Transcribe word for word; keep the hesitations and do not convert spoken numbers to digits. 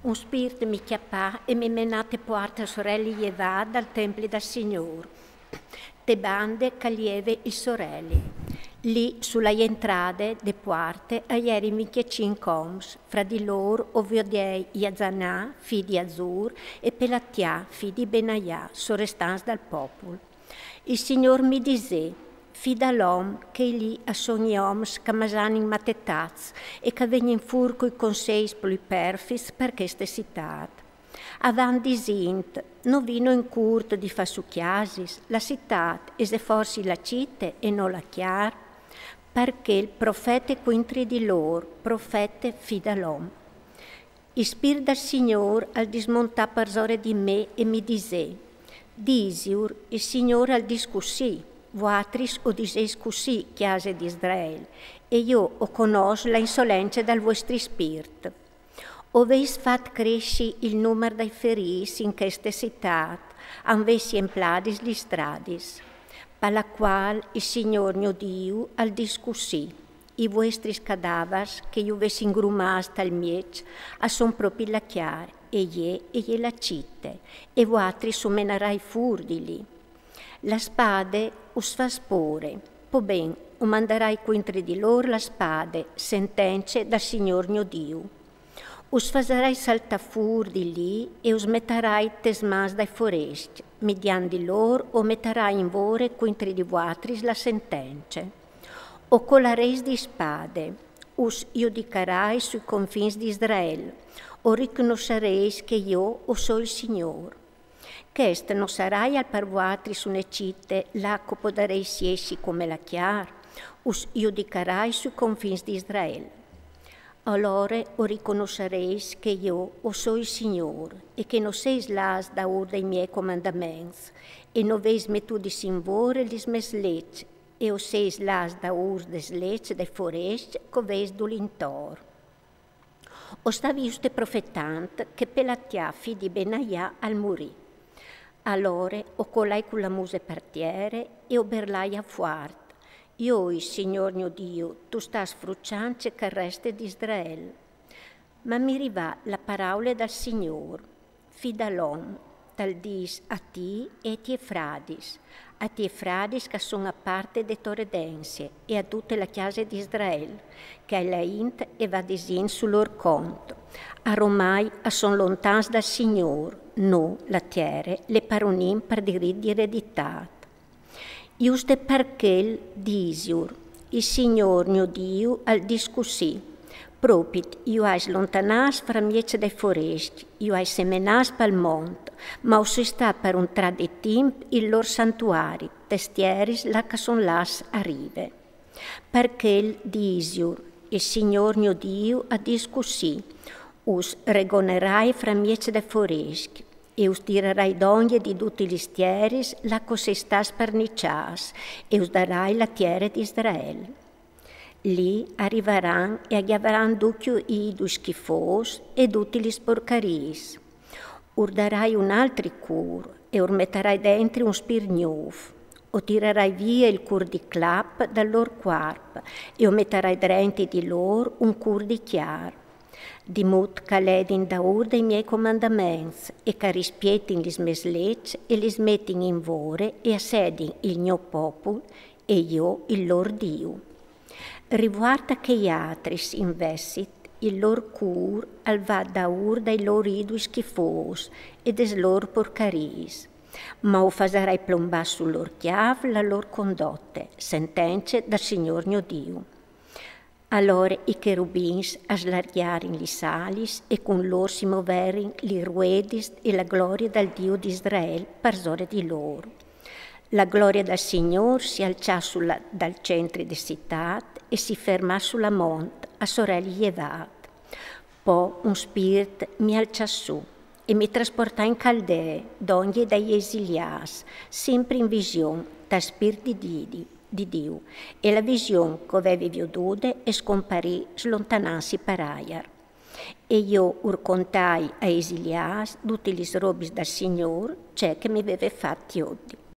Un spirt mi cjapà e mi menà te puarte soreli jevà dal templi dal Signôr, te bande ch'a jeve il soreli. Lì, su la jentrade de puarte, a jerin vincjecinc oms, fra di lôr o viodei Jazanà, fi di Azur, e Pelatià, fi di Benaià, sorestants dal popul. Il Signôr mi disè: Fi dal om, chei lì a son i oms ch'a masanin matetâts e ch'a vegnin fûr cui conseis plui perfits par cheste citât. A van disint: No vino in curt di fâ sù cjasis? La citât ese forsit la cite e no la cjar? Parcè il profete cuintri di lôr, profete fi dal om. Il spirt dal Signôr al dismontà parsore di me e mi disè: Disiur: Il Signôr al dîs cussì: Vuatris o diseis cussì, cjase di Israel, e jo o conòs la insolence dal vuestri spirt. O vês fat cressi il numar dai ferîts in cheste citât, a 'nd vês jempladis lis stradis. Par la cuâl il Signôr gno Diu al dîs cussì: I vuestris cadavars che ju vês ingrumâts tal mieç a son propit la cjar, e jê e je la cite, e vuatris us menarai fûr di lì. La spade us fâs pôre, po ben, o mandarai cuintri di lôr la spade, sentence dal Signôr gno Diu. Us fasarai saltâ fûr di lì e us metarai tes mans dai forescj, midiant di lôr o metarai in vore cuintri di vuatris la sentence. O colarês di spade, us judicarai sui confins di Israel, o riconossareis che jo o soi il Signôr. Chest no saraial par vuatris une cite là ch'o podareis jessi come la cjar? Us judicarai sui confins di Israel. Alore o riconossareis che jo o soi il Signôr, e che no sês lâts daûr dai miei comandaments, e no vês metudis in vore lis mês leçs, e o sês lâts daûr des leçs dai forescj ch'o vês dulintor. O stavi juste profetant che Pelatià, fi di Benaià, al murì. Alore o colai cu la muse par tiere e o berlai a fuart: Joi, Signôr gno Diu, tu stâs fruçant ce ch'al reste di Israel. Ma mi rivà la paraule dal Signôr: Fi dal om, tal dîs a ti e ai tiei fradis, ai tiei fradis ch'a son a parte de tô redencie, e a dute la cjase di Israel, che a la int e va disint sul lôr cont: Aromai a son lontans dal Signôr, nô, la tiere, le parunìn par dirit di ereditât. Juste par chel disiur: Il Signôr gno Diu al dîs cussì: Propit ju ai slontanâts framieç dai forescj, ju ai semenâts pal mont, ma o soi stât par un trat di timp il lôr santuari, tes tieris là ch'a son lâts a rive. Par chel disiur: Il Signôr gno Diu al dîs cussì: Us regonerai framieç dai forescj, e us tirarai dongje di dutis lis tieris là ch'o sês stâts sparniçâts, e us darai la tiere di Israel. Lì a rivaran e a gjavaran ducj i idui schifôs e dutis lis porcariis. Ur darai un altri cûr e ur metarai dentri un spirt gnûf. O tirarai vie il cûr di clap dal lôr cuarp e o metarai drenti di lôr un cûr di cjar, di mût ch'a ledin daûr dai miei comandaments e ch'a rispietin lis mês leçs e lis metin in vore e a sedin il gno popul e jo il lôr Diu. Rivuart a chei altris, invezit, il lôr cûr al va daûr dai lôr idui schifôs e des lôr porcariis. Ma o fasarai plombâ sul lôr cjâf la lôr condote, sentence dal Signôr gno Diu. Alore i cherubins a slargjarin lis alis e cun lôr si moverin lis ruedis e la glorie dal Diu di Israel parsore di lôr. La glorie dal Signôr si alçà su la, dal centri de citât e si fermà su la mont a soreli jevât. Po un spirt mi alçà su e mi trasportà in Caldee, dongje dai esiliâts, simpri in vision, tal spirt di Didi, di Diu, e la vision ch'o vevi viodude e scomparì slontanantsi par aiar. E jo ur contai ai esiliâts dutis lis robis dal Signôr, ce che mi veve fat jodi.